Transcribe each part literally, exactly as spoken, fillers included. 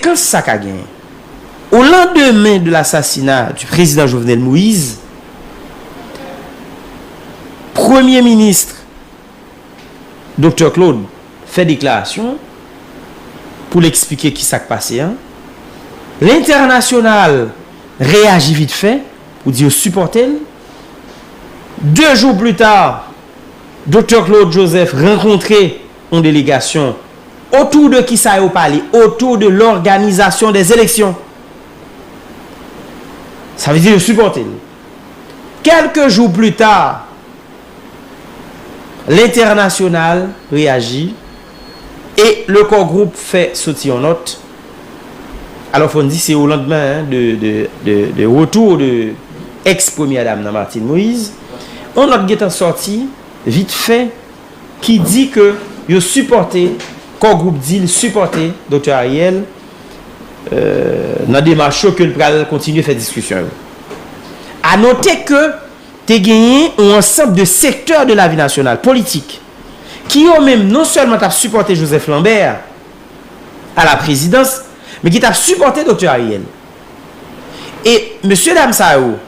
Konsekans sa ka genyen? Au lendemain de l'assassinat du président Jovenel Moïse, Premye Minis Doktè Claude fè deklarasyon pou l eksplike ki sa k pase an. Lentènasyonal reyaji vit fè pou di yo sipòte l. De jou pli ta, Doktè Claude Joseph rankontre yon delegasyon. Otou de ki sa yo pale? Otou de lòganizasyon dè eleksyon. Sa vle di yo sipòte l. Kèlke jou pli ta, lentènasyonal reyaji e le Core Group fè soti yon nòt. Alò, fò n di se o landmen de, de, de, de retour de ex premyè dam nan Martine Moïse. Yon nòt gentan sòti vit fè ki di ke yo sipòte, Core Group di l sipòte Doktè Ariel, euh, nan demach yo ke l pral kontinye fè diskisyon yo. A note ke te genyen yon ansanm de sektè de lavi nasyonal politik ki yo menm non sèlman t ap sipòte Joseph Lambert a la prezidans, men ki t ap sipòte Doktè Ariel. E mesye dam sa yo,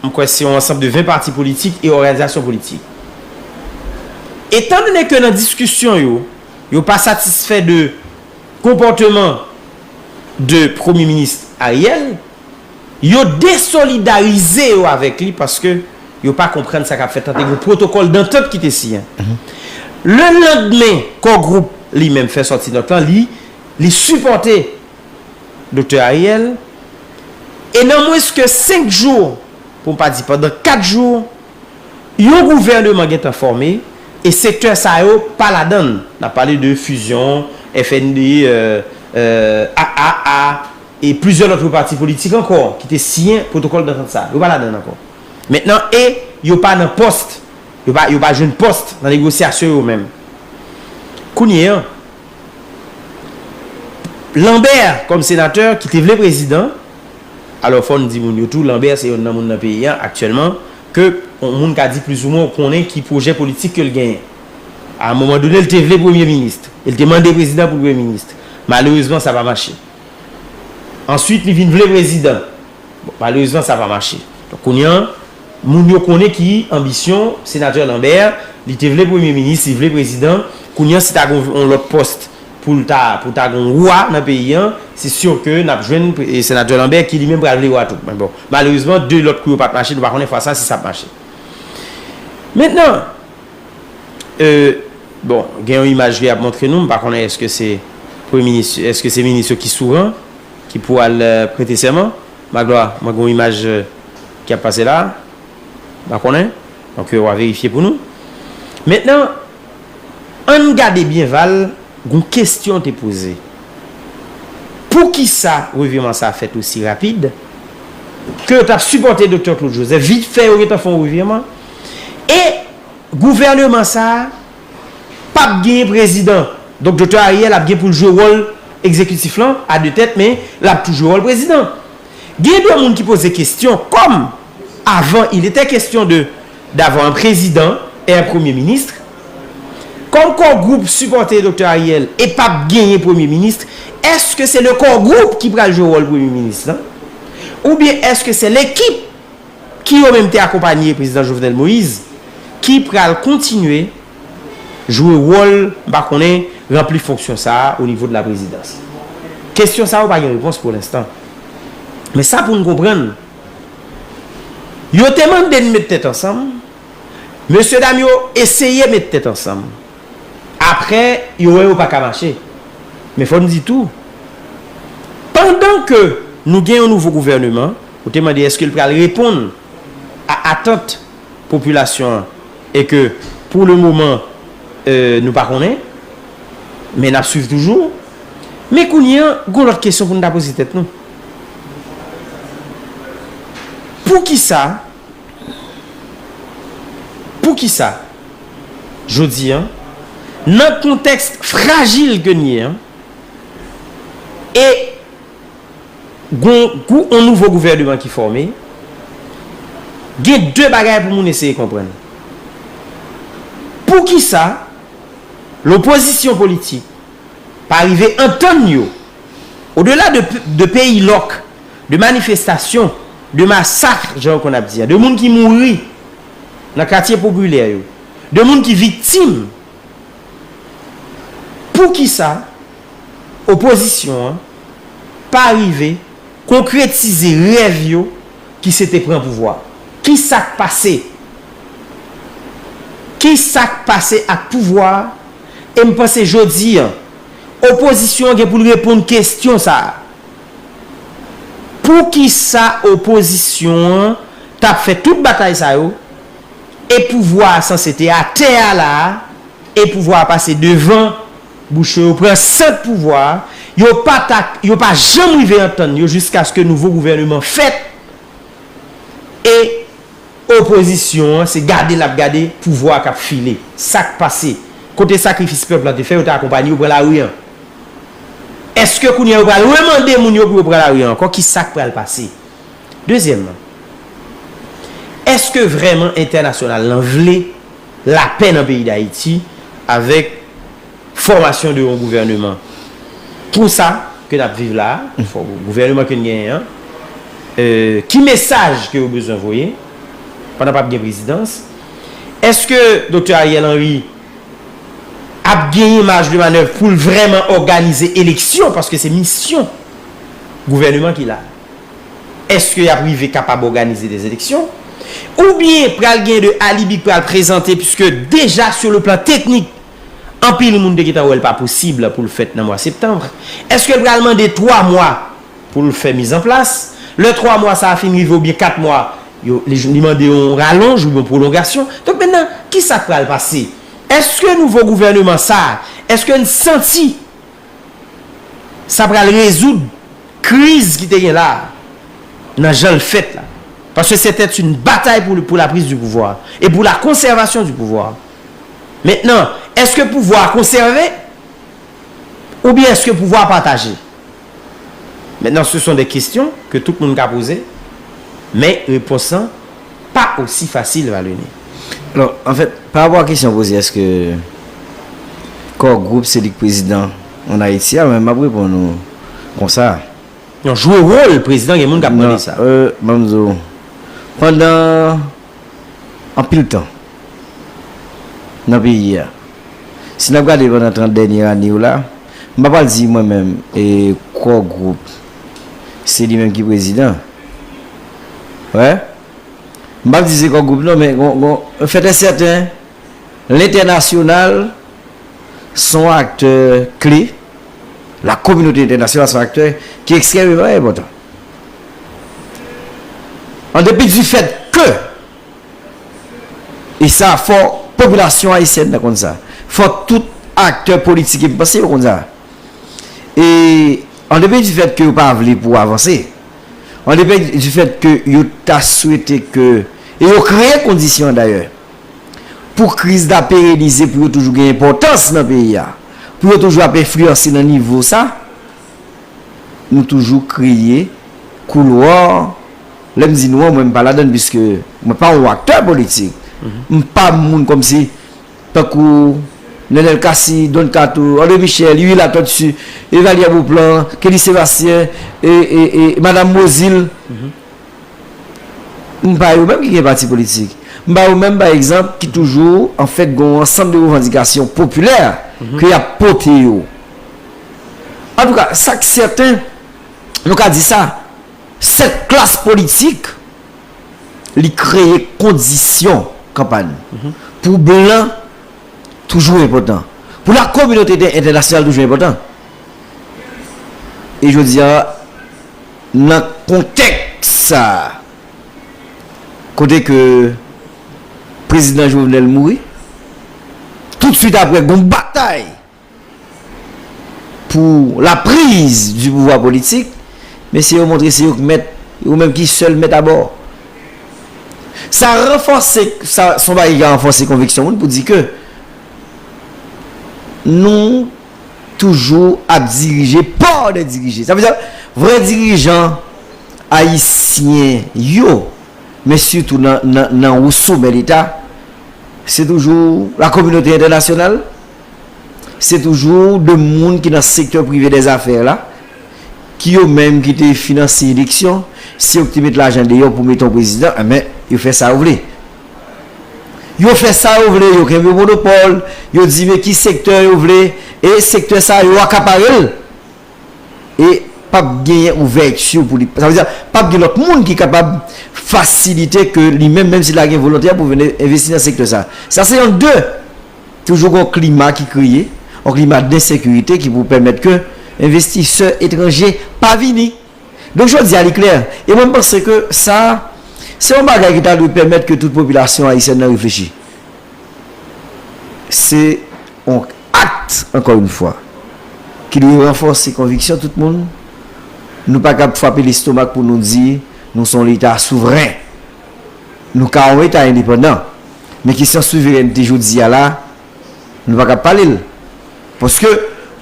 m kwè se yon ansanm de ven pati politik e òganizasyon politik. Etandone ke nan diskisyon yo, yo pa satisfè de konpòteman de Premye Minis Ariel, yo desolidarize yo avèk li paske yo pa konprann sa k ap fèt lan. Te gen pwotokòl dantant ki te siyen. Le landmen, Core Group li menm fè sòti nòt lan, li, li sipòte Doktè Ariel. E nan mwens ke senk jou, pou m pa di pandan kat jou, yon gouvèneman gentan fòme, e sektè sa yo pa ladan l. N ap pale de Fusion, F N D, euh, euh, A A A, e plizyè lòt pati politik ankò ki te siyen pwotokòl dantant sa. Yo pa ladan l ankò. Mentnan, e yo pa nan pòs, yo pa, yo pa jwenn pòs nan negosyasyon yo menm. Kounye a, Lambert, kòm senatè ki te vle prezidan, alò, fò n di moun yo tou, Lambert se yonn nan moun nan peyi a aktyèlman, ke yon moun ka di plizoumwen ou konnen ki pwojè politik ke l genyen. A yon moman done, l te vle premye minis. E l te mande prezidan pou l premye minis. Malerezman, sa pa mache. Answit, li vin vle prezidan. Bon, malerezman, sa pa mache. Donk, kounye a, moun yo konnen ki anbisyon senatè Lambert, li te vle premye minis, li vle prezidan. Kounye a, si ta gen yon lòt pòs pou l ta, pou ta gen yon wa nan peyi a, se si ke n ap jwenn pre-, e, senatè Lambert ki li menm pral vle wa tou. Men bon, malerezman, de lòt kou yo pa t mache, nou pa konnen fwa sa si sa ap mache. Mentnan, euh, bon, gen yon imaj ke y ap montre nou, m pa konnen èske se premye minis, èske se minis yo ki sou ran, ki pou al, euh, prete sèman. Magloire, mwen gen yon imaj, euh, ki ap pase la. M pa konnen. Donk, euh, w a verifye pou nou. Mentnan, ann gade byen, Val, gon kesyon te poze. Poukisa revireman sa a fèt osi rapid? Ke yo t ap sipòte Doktè Claude Joseph, vit fè yo gentan fè yon revireman. E gouvèneman sa a p ap genyen prezidan. Donk, Doktè Ariel ap gen pou l jwe wòl egzekitif lan, a de tèt, men l ap tou jwe wòl prezidan. Gen de moun ki poze kesyon, comme avant il était question de, d'avoir un président et un premier ministre, comme Core Group sipòte Doktè Ariel e p ap genyen premye minis, èske se le Core Group ki pral jwe wòl premye minis lan? Oubyen èske se lekip ki yo menm te akonpanye prezidan Jovenel Moïse, ki pral kontinye jwe wòl, m pa konnen, ranpli fonksyon sa a o nivo de la prezidans? Kesyon sa yo pa gen repons pou lenstan. Men sa pou n konprann, yo te mande n met tèt ansanm, mesye dam yo eseye met tèt ansanm. Apre, yo wè yo pa ka mache. Men fò n di tou, pandan ke nou gen yon nouvo gouvèneman, ou te mande èske l pral reponn a atant popilasyon an, e ke pou le moman, euh, nou pa konnen, men n ap swiv toujou. Men kounye a, gon lòt kesyon pou n ta poze tèt nou. Poukisa, poukisa, jodi a, nan kontèks frajil ke n ye a, e gon, gon yon nouvo gouvèneman ki fòme, gen de bagay pou moun eseye konprann. Poukisa lopozisyon politik pa rive antann yo Odela de, de peyi lòk, de manifestasyon, de masak, jan yo konn ap di a, de moun ki mouri nan katye popilè yo, de moun ki viktim, poukisa opozisyon an pa rive konkretize rèv yo ki se te pran pouvwa? Ki sa k pase? Ki sa k pase ak pouvwa a? E m panse jodi a, opozisyon an gen pou l reponn kesyon sa a. Poukisa opozisyon an t ap fè tout batay sa yo, e pouvwa a sanse te atè a la a, e pouvwa a pase devan bouch yo, yo pran sant pouvwa a, yo pa ta, yo pa janm rive antann yo jiskaske nouvo gouvèneman fèt, e opozisyon an se gade l ap gade pouvwa a k ap file. Sa k pase? Kote sakrifis pèp la te fè, yo te akonpanye yo pran lari a? Èske kounye a yo pral remande moun yo pou yo pran lari a ankò? Ki sa k pral pase? Dezyèmman, èske vrèman entènasyonal lan vle lapè nan peyi Dayiti avèk fòmasyon de yon gouvèneman konsa ke n ap viv la a, fò gouvèneman ke n genyen an, euh, ki mesaj ke yo bezwen voye pandan p ap gen prezidans? Èske Doktè Ariel Henry ap genyen maj de manèv pou l vrèman òganize eleksyon, paske se misyon gouvèneman ki la? Èske y ap rive kapab òganize de eleksyon? Oubyen pral gen de alibi k pral prezante, puiske deja sur le plan teknik, anpil moun te gentan wè l pa posib pou l fèt nan mwa septanm. Èske l pral mande twa mwa pou l fè mizanplas? Lè twa mwa sa a fin rive oubyen kat mwa, yo, li, li mande yon ralonj oubyen yon pwolongasyon. Donk mentnan, ki sa k pral pase? Èske nouvo gouvèneman sa a, èske n santi sa pral rezoud kriz ki te gen la a, nan jan l fèt la? Parce que c'était une bataille pour, pour la prise du pouvoir et pour la conservation du pouvoir. Maintenant, èske pouvwa a konsève oubyen èske pouvwa a pataje? Maintenant, ce sont des questions que tout moun ka poze, men repons lan pa osi fasil, Valené. Alò, anfèt, pa rapò a kesyon poze, èske Core Group se li k prezidan ann Ayiti a, men m ap reponn ou konsa. Non, jwe wòl prezidan, gen moun k ap mande sa. Euh, ban m di w, pandan anpil tan nan peyi a, si n ap gade pandan trant dènye ane yo la, m pa pral di mwen menm e Core Group se li menm ki prezidan. Wè. M p ap di se Core Group non, men gon, gon, fèt e sèten, lentènasyonal se yon aktè kle, la kominote entènasyonal se yon aktè ki ekstrèmeman enpòtan. An depi di fèt ke, e sa fò popilasyon ayisyèn nan konn sa, fò tout aktè politik e m panse yo konn sa. E an depi di fèt ke yo pa vle pou avanse, an depi di fèt ke yo ta swete ke, e yo kreye kondisyon an dayè, pou kriz la perenize, pou yo toujou gen enpòtans nan peyi a, pou yo toujou ap enfliyanse nan nivo sa, nou toujou kreye koulwa. Lè m di nou an, mwen m pa ladann, piske mwen pa yon aktè politik. M pa moun kòmsi tankou Nenel Cassy, Don Kato, André Michel, Youri Latortue, Evalière Beauplan, Kenny Sébastien, e, e, e Madam Mozil. M pa yo menm ki gen pati politik. M pa yo menm, pa egzanp, ki toujou, anfèt, gen yon ansanm de revandikasyon popilè ke y ap pote yo. Antouka, sa k sèten, nou ka di sa, sèt klas politik, li kreye kondisyon kanpay pou blan toujou enpòtan, pou la kominote entènasyonal toujou enpòtan. E jodi a, nan kontèks sa a, kote ke prezidan Jovenel mouri, toutswit apre, gon batay pour la prise du pouvoir politik, mesye yo montre se yo k mèt, yo menm ki sèl mèt abò. Sa ranfòse, sa se yon bagay ki ka ranfòse konviksyon moun pou di ke nou toujou ap dirije pa de dirije. Sa vle di, vrè dirijan ayisyen yo, men sitou nan, nan, nan wo somè Leta, se toujou la kominote entènasyonal, se toujou de moun ki nan sektè prive dèzafè la, ki yo menm ki te finanse eleksyon, se yo ki te met lajan deyò pou mete yon prezidan, enben, yo fè sa yo vle. Yo fè sa yo vle, yo kenbe monopòl, yo di men ki sektè yo vle, e sektè sa yo akapare l. E p ap genyen ouvèti pou li. Sa vle di, p ap gen lòt moun ki kapab fasilite ke li menm, menm si l a gen volonte a pou vin envesti nan sektè sa. Sa se yon. De, toujou gen yon klima ki kreye, yon klima densekirite ki pou pèmèt ke envestisè etranje pa vini. Donk, jodi a, li klè. E mwen, m panse ke sa, se yon bagay ki ta dwe pèmèt ke tout popilasyon ayisyèn nan reflechi. Se yon akt, ankò yon fwa, ki dwe ranfòse konviksyon tout moun. Nou pa kab frape lestomak pou nou di nou se yon leta souvren. Nou ka yon leta endepandan. Men kesyon souverènte jodi a la, nou pa kab pale l. Paske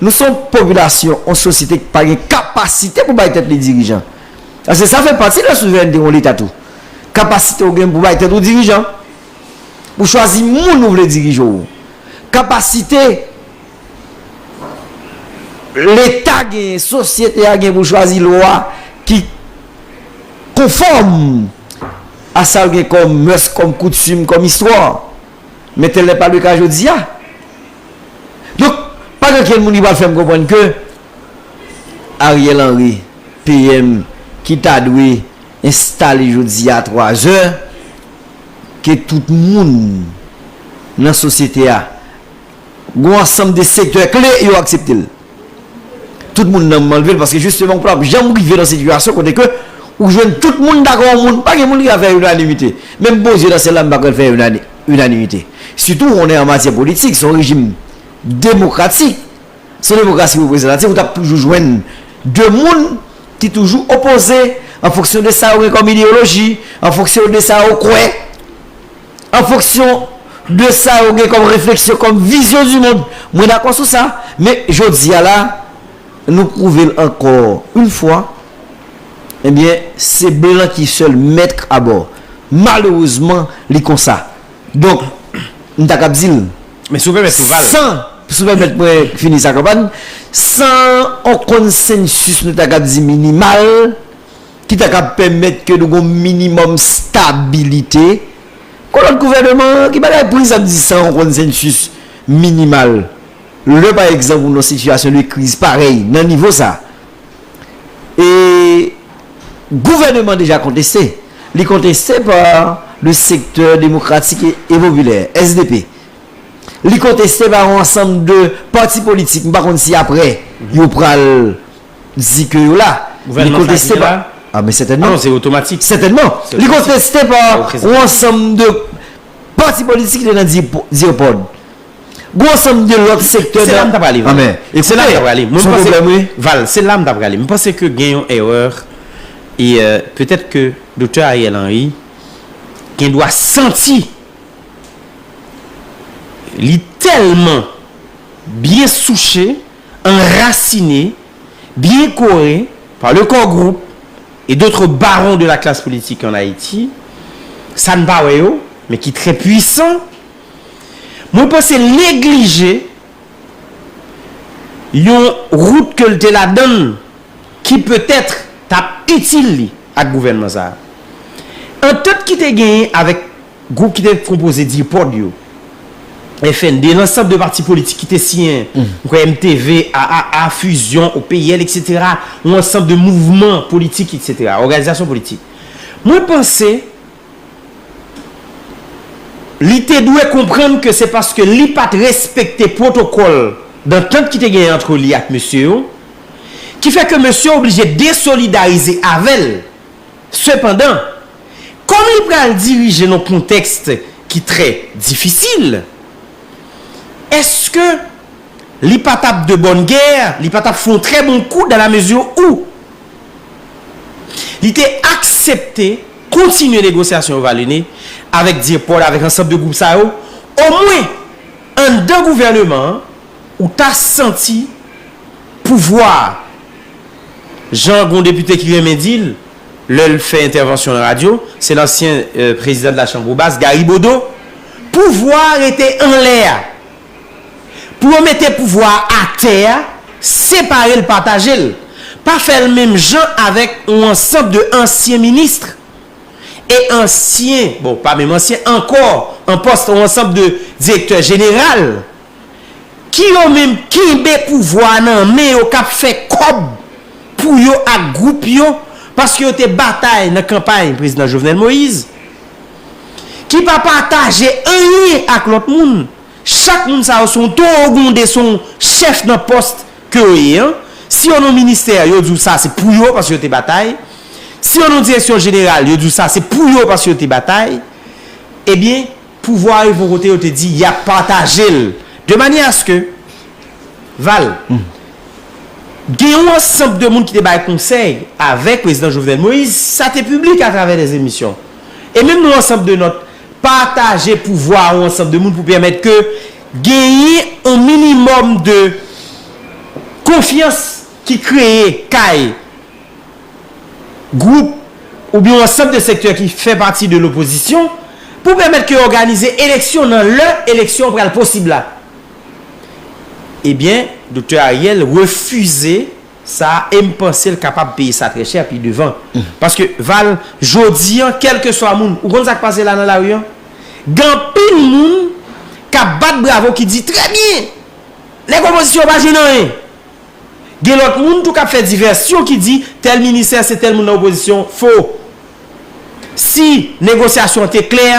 nou se yon popilasyon, yon sosyete ki pa gen kapasite pou bay tèt li dirijan. Paske sa fè pati de souverènte yon leta tou. Kapasite w gen pou bay tèt ou dirijan. Pou chwazi moun ou vle dirije w. Kapasite leta gen, sosyete a gen pou chwazi lwa ki konfòm a sa l gen kòm mès, kòm koutim, kòm istwa. Men tèl nè pa le ka jodi a. Donk, pa gen okenn moun ki pral fè m konprann ke Ariel Henry, P M, ki ta dwe enstale jodi a twazè, ke tout moun nan sosyete a, gon ansanm de sektè kle, yo aksepte l. Tout moun nan manlve l, paske jisteman, ou p ap janm rive nan sitiyasyon kote ke ou jwenn tout moun dakò, yon moun, pa gen moun ki ka fè inanimite. Menm Bondye nan syèl la, m pa kwè l fè inani-, inanimite. Sitou, on est en matière politique, se yon rejim demokratik. Se yon demokrasi reprezantatif, ou t ap toujou jwenn de moun ki toujou opoze an fonksyon de sa yo gen kòm ideyoloji, an fonksyon de sa yo kwè, an fonksyon de sa yo gen kòm refleksyon, kòm vizyon di mond. Mwen dakò sou sa, men jodi a la, nou pwouve l ankò yon fwa, ebyen, se blan ki sèl mèt abò. Malerezman, li konsa. Donk, m ta kab di l, Men si w pèmèt, Souval. San, si w pèmèt mwen fini sa, konprann, san yon konsensis, nou ta kab di minimal, ki ta kab pèmèt ke nou gon minimòm stabilite, gon lòt gouvènman, ki bagay pou sa m di san yon konsensis minimal? Lè, pa egzanp, ou nan sitiyasyon de kriz parèy, nan nivo sa, e gouvènman deja konteste. Li konteste pa le sektè demokratik e, e popilè, S D P. Li konteste pa yon ansanm de pati politik. M pa konn si apre yo pral di ke yo la. Li konteste pa. Ah, men sètènman. Ah non, se otomatik. Sètènman. Li konteste pa yon ansanm de pati politik ki te nan Di-, Diyopòd. Gon ansanm de lòt sektè. Se la m ta prale, Val. Se la m ta prale. Mwen panse, Val, se la m ta prale. Mwen panse ke gen yon erè, e, euh, petèt ke Doktè Ariel Henry gen dwa santi li tèlman byen souche, anrasine, bien coré par le Core Group et d'autres barons de la classe politique en Haïti, sa n pa wè yo, men ki trè pwisan, mwen panse neglije yon wout ke l te ladann ki petèt t ap itil li ak gouvènman sa a. Antant ki te genyen avèk gwoup ki te konpoze Diyopòd yo, F N D, lansanm de pati politik ki te siyen, m kwè M T V, A A A, Fusion, O P I L, et cetera, yon ansanm de mouvman politik, et cetera, òganizasyon politik. Mwen panse li te dwe konprann ke se paske li pa t respekte pwotokòl dantant ki te genyen ant li ak mesye yo, ki fè ke mesye oblije desolidarize avè l. Sepandan, kòm li pral dirije nan kontèks ki trè difisil, èske li pa t ap de bonne guerre, li pa t ap fè yon trè bon kou dans la mesure où li te aksepte kontinye negosyasyon yo, Valene, avèk Diyopòd, avèk ansanm de gwoup sa yo, omwen anndan gouvènman an, ou ta santi pouvwa a, jan gon depite ki renmen di l, lè l fè entèvansyon nan radyo, se lansyen, euh, prezidan de la Chambre Basse, Gary Bodeau, pouvwa a rete anlè a. Pou yo mete pouvwa a atè a, separe l, pataje l. pa fè l menm jan avèk yon ansanm de ansyen minis e ansyen, bon, pa menm ansyen ankò, an pòs, yon ansanm de direktè jeneral ki yo menm kenbe pouvwa nan men yo, k ap fè kòb pou yo ak gwoup yo, paske yo te batay nan kanpay prezidan Jovenel Moïse, ki pa pataje anyen ak lòt moun. Chak moun sa yo se yon towo gwonde, se yon chèf nan pòs ke yo ye an. Si yo nan ministè, yo di w sa se pou yo paske yo te batay. Si yo nan direksyon jeneral, yo di w sa se pou yo paske yo te batay. Ebyen, pouvwa a rive yon kote, yo te di y ap pataje l. De manyè aske, Val, gen yon ansanm de moun ki te bay konsèy avèk prezidan Jovenel Moïse, sa te piblik atravè dè emisyon. E menm nan yon ansanm de nòt, pataje pouvwa a yon ansanm de moun pou pèmèt ke genyen yon minimòm de konfyans ki kreye kay gwoup oubyen yon ansanm de sektè ki fè pati de lopozisyon pou pèmèt ke yo òganize eleksyon nan lè eleksyon pral posib la. Ebyen, Doktè Ariel refize sa a, e m panse l kapab peye sa trè chè pi devan. Paske, Val, jodi an, kèlkeswa moun, ou konn sa k pase la nan lari an? Gen anpil moun k ap bat bravo, ki di, "Trè byen! Nèg opozisyon pa jwenn anyen." Gen lòt moun tou k ap fè divèsyon, ki di, "Tèl ministè se tèl moun nan opozisyon." Fo. Si negosyasyon an te klè,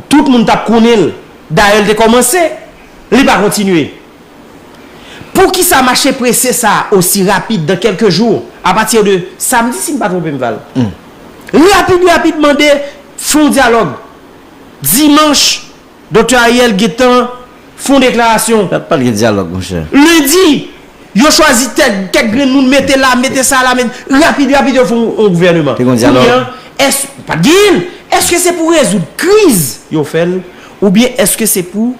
tout moun t ap konnen l. Dayè, l te kòmanse, li pa kontinye. Poukisa mache prese sa a osi rapid, dans quelques jours, à partir de samedi, si m pa twonpe m, Val? Rapid, rapid, mande fè yon dyalòg. Dimanch, Doktè Ariel gentan fè yon deklarasyon. Pa, pa t gen dyalòg, monchè. Lendi, yo chwazi tèt, kèk grenn moun mete la, mete sa la, men rapid, rapid, yo fè yon, yon gouvèneman. Te gen dyalòg. Kounye a, èske, pa t genyen l. Èske se pou rezoud kriz yo fè l, oubyen èske se pou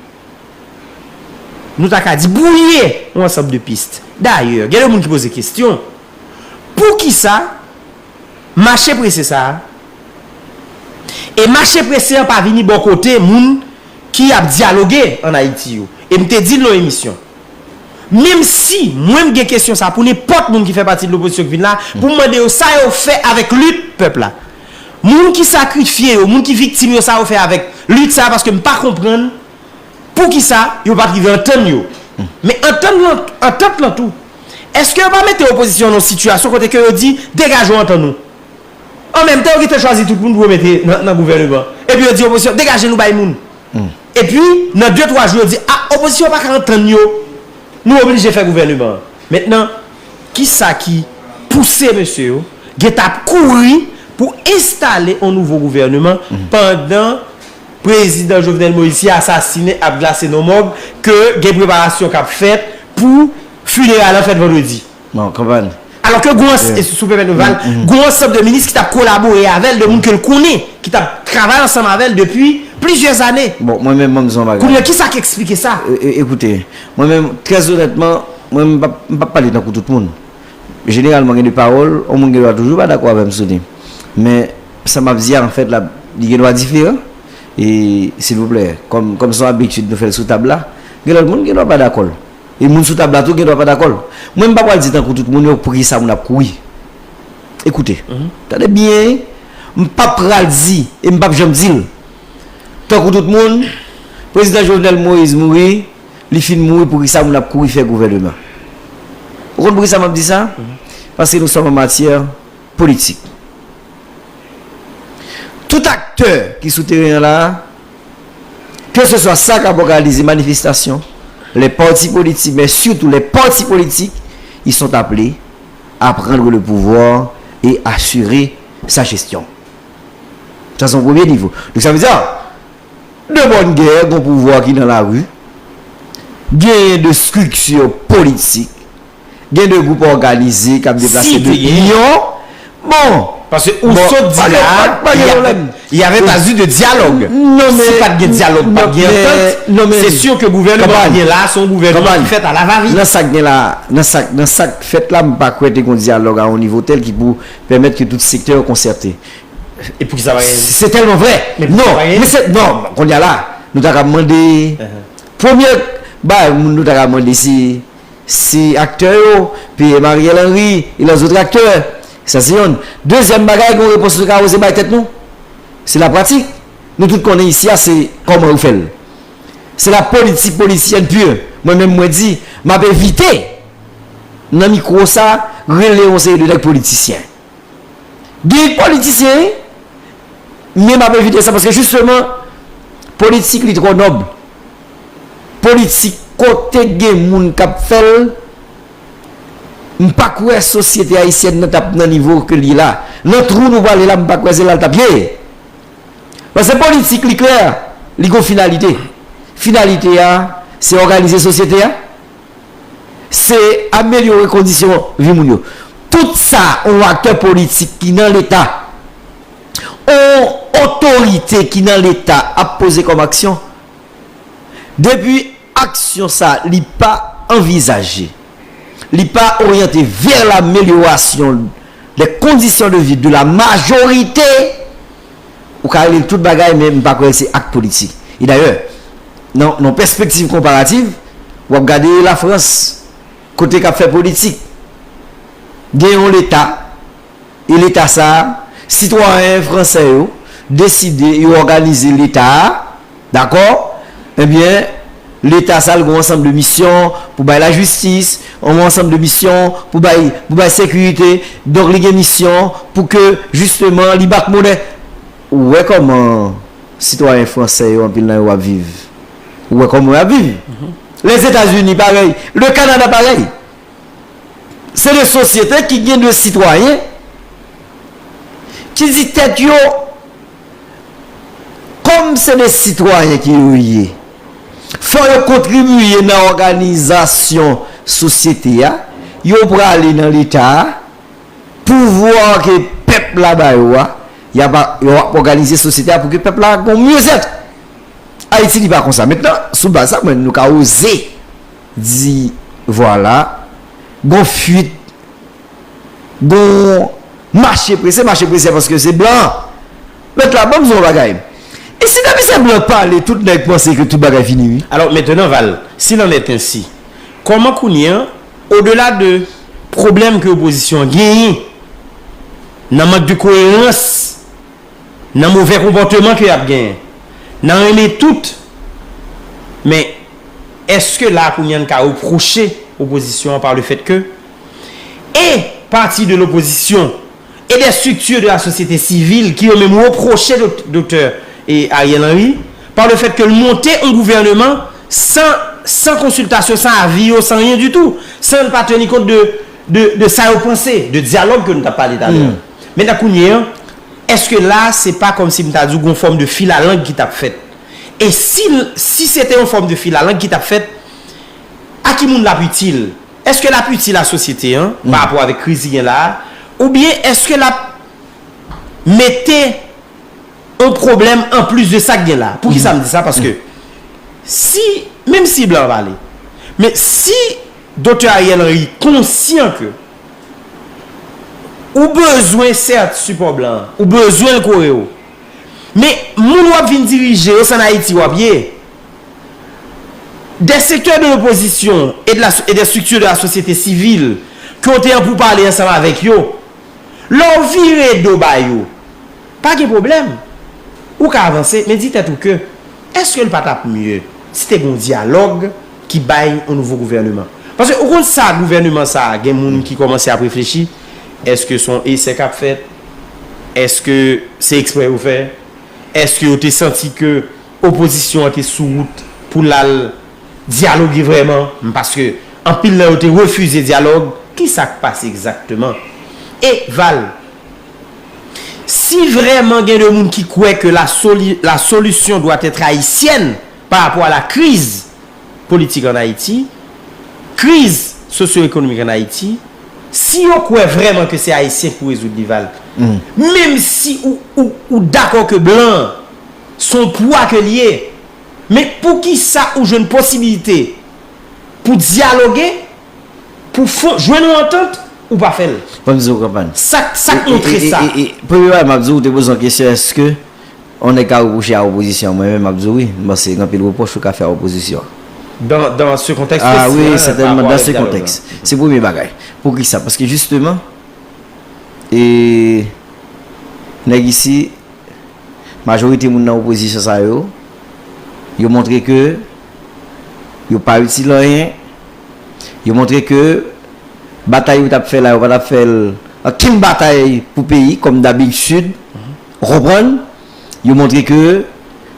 nou ta ka di, bwouye yon ansanm de pis? Dayè, gen de moun ki poze kesyon, poukisa mache prese sa a? E mache prese an pa vini bò kote moun ki ap dyaloge ann Ayiti yo. E m te di l nan emisyon, menm si mwen m gen kesyon sa a pou nenpòt moun ki fè pati de lopozisyon ki vin la, pou m mande yo sa yo fè avèk lit pèp la. Moun ki sakrifye yo, moun ki viktim yo, sa yo fè avèk lit sa a, paske m pa konprann poukisa yo pa t rive antann yo. Men antann lan, antant lan tou, èske yo pa mete opozisyon an nan yon sitiyasyon kote ke yo di, "Degaje w, antann nou"? An menm tan, yo gentan chwazi tout moun pou yo mete nan, nan gouvèneman. Epi yo di opozisyon, "Degaje nou, bay moun." Epi, nan de, twa jou, yo di, "A, opozisyon pa ka antann yo. Nou oblije fè gouvèneman an." Mentnan, kisa ki pouse mesye yo gentan ap kouri pou enstale yon nouvo gouvèneman pandan prezidan Jovenel Moïse ki asasinen ap glase nan mòg, ke gen preparasyon k ap fèt pou fineray lan fèt vandredi? Non, konprann. Alò ke gwo ans-, e si w pèmèt mwen, Val, gwo ansanm de minis ki t ap kolabore avè l, de moun ke l konnen, ki t ap travay ansanm avè l depi plizyè zane. Bon, mwen menm, ban m di w yon bagay. Kounye a, kisa k eksplike sa? E, e, ekoute, mwen menm, trè onètman, mwen, m p ap, m p ap pale tankou tout moun. Jeneralman, gen de pawòl, yon moun gen dwa toujou pa dakò avè m sou li. Men, sa m ap di a, anfèt, la, li gen dwa diferan. E, silvouplè, kòm, kòm se yon abitid nou fè l sou tab la, gen lòt moun gen dwa pa dakò l. E moun sou tab la tou gen dwa pa dakò l. Mwen, m pa pral di tankou tout moun yo, poukisa moun ap kouri. Ekoute, tande byen, wi. M pa pral di, e m p ap janm di l. Tankou tout moun, prezidan Jovenel Moïse mouri, li fin mouri, poukisa moun ap kouri fè gouvèneman? Ou konn poukisa m ap di sa? Paske nou sòm an matyè politik. Tout aktè ki sou teren an la a, ke se swa sa k ap òganize manifestasyon, les partis politiques, mais surtout les partis politiques, ils sont appelés à prendre le pouvoir et assurer sa gestion. Sa se yon premye nivo. Donk, sa vle di, de bòn gè, gon pouvwa ki nan lari, genyen de estrikti politik, gen de gwoup òganize k ap deplase de milyon. Bon. Paske ou sot di la, y a, y avait pas eu de dialogue. Si pa t gen dyalòg, pa t gen antant, se si ke gouvèneman ki gen la, se yon gouvèneman ki fèt a la va vit. Nan sa k gen la, nan sa, nan sa k fèt la, m pa kwè te gon dyalòg a yon nivo tèl ki pou pèmèt ke tout sektè yo konsète. E poukisa pa gen? Se tèlman vrè. Non, men se, non, kounye a la, nou ta ka mande, premye bagay moun nou ta ka mande se, Se aktè yo, P M Ariel Henry e lèzòt aktè. Sa se yonn. Dezyèm bagay, gen yon repons nou ka oze bay tèt nou. Se lapratik. Nou tout konnen isi a, se kòman yo fè l. Se la politik politisyèn pur. Mwen menm, mwen di, m ap evite nan mikwo sa, rele yon seri de nèg politisyen. Gen politisyen, wi, men m ap evite sa paske jisteman, politik li twò nòb. Politik kote gen moun k ap fè l, m pa kwè sosyete ayisyèn nan t ap nan nivo ke l ye la. Nan twou nou prale la, m pa kwè se la l t ap ye. Paske politik li klè, li gon finalite. Finalite a, se òganize sosyete a, se amelyore kondisyon vi moun yo. Tout sa, yon aktè politik ki nan Leta, yon otorite ki nan Leta ap poze kòm aksyon, depi aksyon sa li pa anvizaje, li pa oryante vers l'amélioration des conditions de vie de la majorité, ou ka rele l tout bagay, men m pa kwè se ak politik. E dayè, nan, nan pèspektiv konparativ, w ap gade Lafrans, kote k ap fè politik. Gen yon Leta, e Leta sa a, sitwayen fransè yo deside yo òganize Leta a, dakò? Ebyen, Leta sa a, l gen yon ansanm de misyon pou bay lajistis, yon ansanm de misyon pou bay, pou bay sekirite. Donk, li gen misyon pou ke, jisteman, li bat monè. Ou wè kòman sitwayen fransè yo, anpil nan yo ap viv? Ou wè kòman y ap viv? Lèzetazini, parèy. Le Kanada, parèy. Se de sosyete ki gen de sitwayen ki di tèt yo, kòm se de sitwayen ke yo ye, fò yo kontribiye nan òganizasyon sosyete a, yo prale nan Leta a, pouvwa ke pèp la ba yo a, y ap, yo ap òganize sosyete a pou ke pèp la gon myezèt. Ayiti, li pa konsa. Mentnan, sou baz sa, mwen, nou ka oze di, vwala, gon fuit, gon mache prese, mache prese paske se blan. Mèt la, ban m di w yon bagay. E si depi se blan pale, tout nèg panse ke tout bagay fini, wi. Alò, mentnan, Val, s'il en est ainsi, kòman kounye a, odela de pwoblèm ke opozisyon an genyen, nan mank de koerans, nan movè konpòteman ke y ap genyen, nan renmen tout, men èske la kounye a n ka repwoche opozisyon an pa le fèt ke e pati de lopozisyon e dè strikti de la sosyete sivil ki yo menm repwoche dot-, doktè e Ariel Henry pa le fèt ke l monte yon gouvèneman san, san konsiltasyon, san avi yo, san anyen ditou, san l pa teni kont de, de, de sa yo panse, de dyalòg ke nou t ap pale talè a. Mentnan kounye a, èske la, se pa kòmsi m ta di w gon fòm de filalang ki t ap fèt? E si, si se te yon fòm de filalang ki t ap fèt, a ki moun l ap itil? Èske l ap itil a sosyete an, pa rapò avèk kriz ki gen la a, oubyen èske l ap mete yon pwoblèm anplis de sa k gen la? Poukisa m di sa? Paske si, menm si blan pale, men si Doktè Ariel Henry konsyan ke ou bezwen sèt sipò blan an, ou bezwen l kore w. Men moun w ap vin dirije yo, se ann Ayiti w ap ye. Des secteurs de l'opposition et de la, et des structures de la société civile ke w te an poupale ansanm avèk yo, lè w vire do ba yo, pa gen pwoblèm. Ou ka avanse, men di tèt ou ke, èske l pa t ap mye si te gen yon dyalòg ki bay yon nouvo gouvèneman? Paske ou konn sa, gouvèneman sa a, gen moun ki kòmanse ap reflechi, èske se yon esè k ap fèt? Èske se eksprè yo fè? Èske yo te santi ke opozisyon an te sou wout pou l al dyaloge vrèman? Paske anpil nan yo te refize dyalòg. Kisa k pase egzakteman? E, Val, si vrèman gen de moun ki kwè ke la soli-, la solution doit être haïtienne par rapport à la crise politique en Haïti, kriz sosyo-ekonomik an Ayiti, si yo kwè vrèman ke se Ayisyen k pou rezoud li, Val, menm si ou, ou, ou dakò ke blan an se yon pwa ke l ye, men poukisa ou jwenn posibilite pou dyaloge, pou fon, jwenn yon antant, ou pa fè l? Ban m di w, Kanpann. Sa, sa k montre sa? E, e, e, premye bagay m ap di w, ou te poze yon kesyon, èske yon nèg ka repwoche a opozisyon an? Mwen menm, m ap di w wi, m panse gen anpil repwòch ou ka fè a opozisyon an. Dans, dans ce contexte précis, hein, par rapport à le dialogue, hein. Ah oui, certainement, dans ce contexte. C'est le premier bagay. Poukisa? Paske jisteman, e, nèg isi, majorite moun nan opozisyon sa yo, yo montre ke yo pa itil anyen, yo montre ke batay yo t ap fè la, yo pa t ap fè l ankenn batay pou peyi, kòm dabitid, ou konprann? Yo montre ke,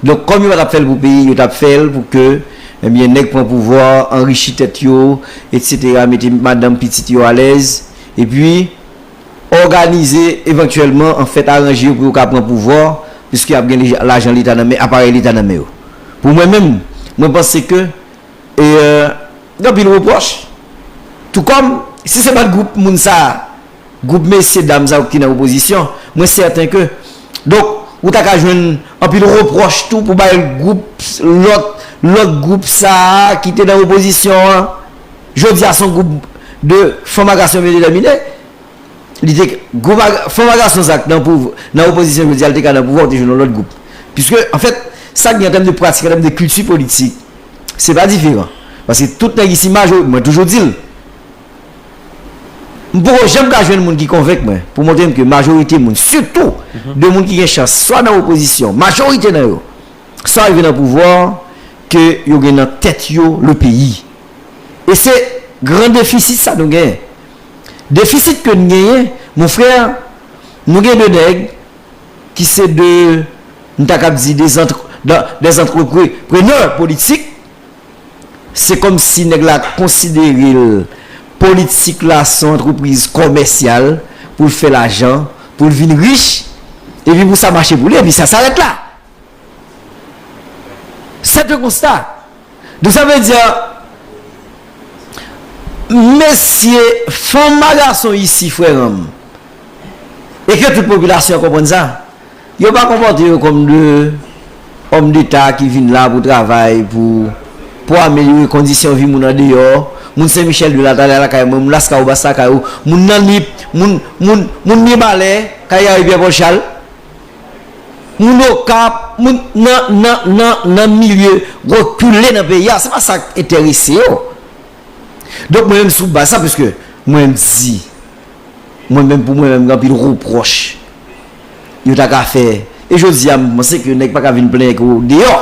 donk, kòm yo pa t ap fè l pou peyi, yo t ap fè l pou ke, ebyen, nèg pran pouvwa, anrichi tèt yo, etsetera, mete madanm, pitit yo alèz, epi òganize, evantyèlman, anfèt, aranje yo pou yo ka pran pouvwa, piske y ap gen lajan Leta nan men, aparèy Leta nan men yo. Pou mwen menm, mwen panse ke, e, gen anpil repwòch. Tou kòm, si se pa t gwoup moun sa a, gwoup mesye dam sa yo ki nan opozisyon, mwen sèten ke, donk, ou ta ka jwenn anpil repwòch tou pou bay gwoup, lòt, lòt gwoup sa a ki te nan opozisyon an. Jodi a, se yon gwoup de fanm ak gason byen detèmine. Li te, gwoup a, fanm ak gason sa k nan pouv-, nan opozisyon jodi a, li te ka nan pouvwa, ou te jwenn yon lòt gwoup. Piske, anfèt, sa k gen an tèm de pratik, an tèm de kilti politik, se pa diferan. Paske tout nèg isi, majori-, mwen toujou di l, m poko janm ka jwenn moun ki konvenk mwen pou montre m ke majorite moun, sitou de moun ki gen chans, swa nan opozisyon, majorite nan yo, swa rive nan pouvwa, ke yo gen nan tèt yo le peyi. E se gran defisit sa nou genyen. Defisit ke n genyen, mon frè, nou gen de nèg ki se de, m ta kab di, de zantre-, de, de zantreprenè politik, se kòmsi nèg la konsidere l, politik la se yon antrepriz kòmèsyal pou l fè lajan, pou l vin rich, epi pou sa mache pou li, epi sa sarèt la. C'est un constat. Donk, sa vle di, mesye, fanm ak gason isi, frè m, e ke tout popilasyon an konprann sa, yo pa konpòte yo kòm de òm deta ki vin la pou travay, pou, pou amelyore kondisyon vi moun andeyò. Moun Sen Michèl de la, t ale lakay mwen, moun Laskawobas lakay ou, moun nan Nip, moun, moun, moun Mibalè, Kayari, Pyè Pòl Chal. Moun Okap, moun nan, nan, nan, nan milye rekile nan peyi a, se pa sa k enterese yo. Donk, mwen menm, sou baz sa, piske mwen menm di, mwen menm, pou mwen menm, gen anpil repwòch yo ta ka fè. E jodi a, m panse ke nèg pa ka vin plenyen ke w deyò.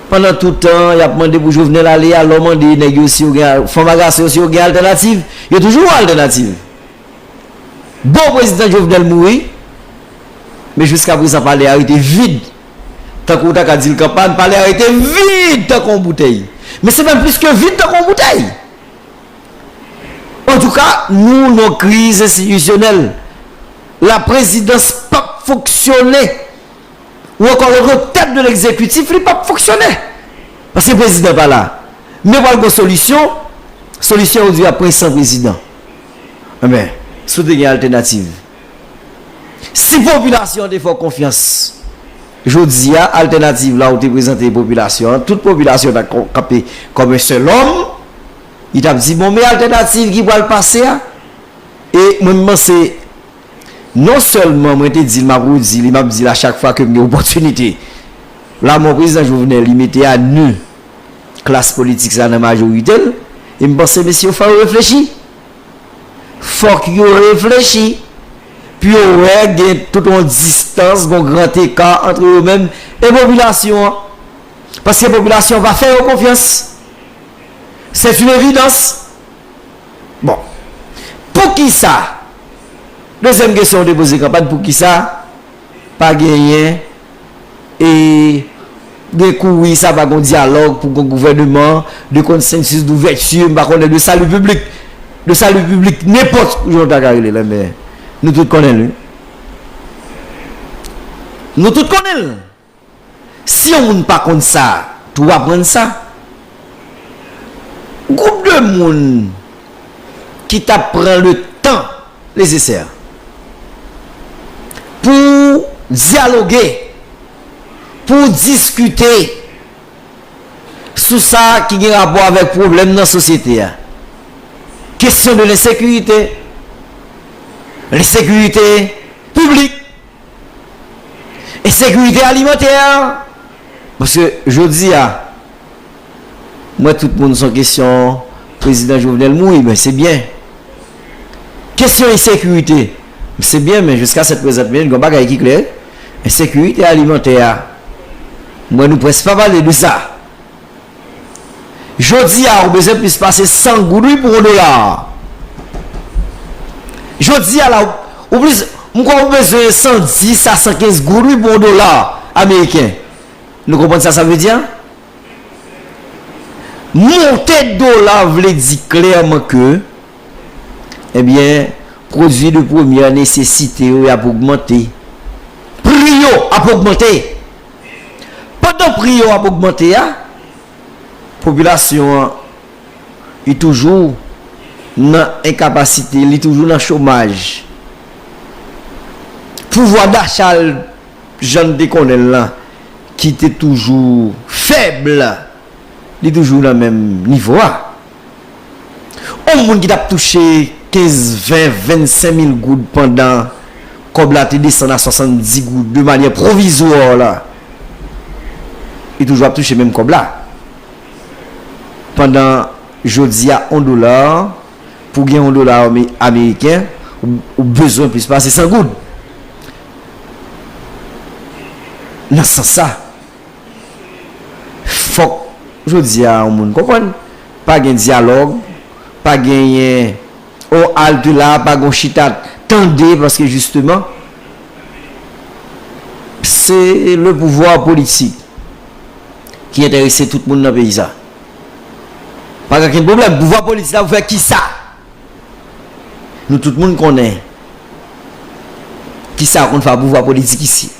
Pandan tout tan, y ap mande pou Jovenel ale, alò mande nèg yo si yo gen, fanm ak gason yo, si yo gen altènativ. Yo toujou wè altènativ. Bon, prezidan Jovenel mouri, men jiska prezan palè a rete vid. Tankou w ta ka di l kanpay, palè a rete vid tankou yon boutèy. Men se menm plis ke vid tankou yon boutèy. Antouka, nou nan yon kriz enstitisyonèl. La prezidans p ap fonksyone. Ou ankò lòt tèt de legzekitif, li p ap fonksyone. Paske prezidan pa la. Men pral gen solisyon, solisyon yo di ap pran san prezidan. Enben, si w te gen altènativ, si popilasyon an te fè w konfyans, jodi a, altènativ la ou te prezante popilasyon an, tout popilasyon ta ko-, kanpe kòm yon sèl òm, li t ap di, bon, men altènativ ki pral pase a. E mwen, m panse, non sèlman mwen te di l, m ap redi li, m ap di l a chak fwa ke m gen opòtinite. Lamò prezidan Jovenel, li mete a nu klas politik sa nan majorite l, e m panse mesye yo fò yo reflechi. Fòk yo reflechi pou yo wè gen tout yon distans, yon gran eka ant yo menm e popilasyon an. Paske popilasyon an pa fè yo konfyans. C'est une évidence. Bon. Poukisa? Dezyèm kesyon ou te poze kanpay, poukisa pa genyen e gen kouri sa, pa gen dyalòg pou gen gouvèneman de konsansis, douvèti, m pa konnen, de sali piblik. De sali piblik, nenpòt jan w ta ka rele l, men nou tout konnen l, wi. Nou tout konnen l. Si yon moun pa konn sa, tou aprann sa. Gwoup de moun ki t ap pran le tan nesesè pou dyaloge, pou diskite sou sa ki gen rapò avèk pwoblèm nan sosyete a. Kesyon de lensekirite, lensekirite piblik, ensekirite alimantè. Paske jodi a, Mwen, tout moun, se yon kesyon prezidan Jovenel mouri, men se byen. Kesyon ensekirite, se byen, men jiska sèt prezant minit, gen yon bagay ki klè. Ensekirite alimantè a, mwen, nou prèske pa pale de sa. Jodi a, ou bezwen plis pase san goud, wi, pou yon dola. Jodi a la, ou, ou plis, m kwè ou bezwen san dis a san kenz goud, wi, pou yon dola ameriken. Nou konprann sa sa vle di a? Monte dola vle di klèman ke, ebyen, pwodui de premyè nesesite yo, y ap ogmante. Pri yo ap ogmante. Pandan pri yo ap ogmante a, popilasyon an, li toujou nan enkapasite, li toujou nan chomaj. Pouvwa dacha l, jan n te konnen l lan, ki te toujou fèb, li toujou nan menm nivo a. Yon moun ki t ap touche kenz, ven, vennsenk mil goud pandan kòb la te desann a swasanndis goud de manyè pwovizwa la, li toujou ap touche menm kòb la. Pandan jodi a, yon dola, pou gen yon dola ame-, ameriken, ou, ou bezwen plis pase san goud. Nan sans sa, fòk jodi a yon moun konprann, pa gen dyalòg, pa genyen yon alte la, pa gen yon chita tande, paske jisteman, se le pouvwa politik ki enterese tout moun nan peyi sa. Pa gen okenn pwoblèm. Pouvwa politik la pou fè kisa? Nou tout moun konnen kisa konn fè pouvwa politik isi.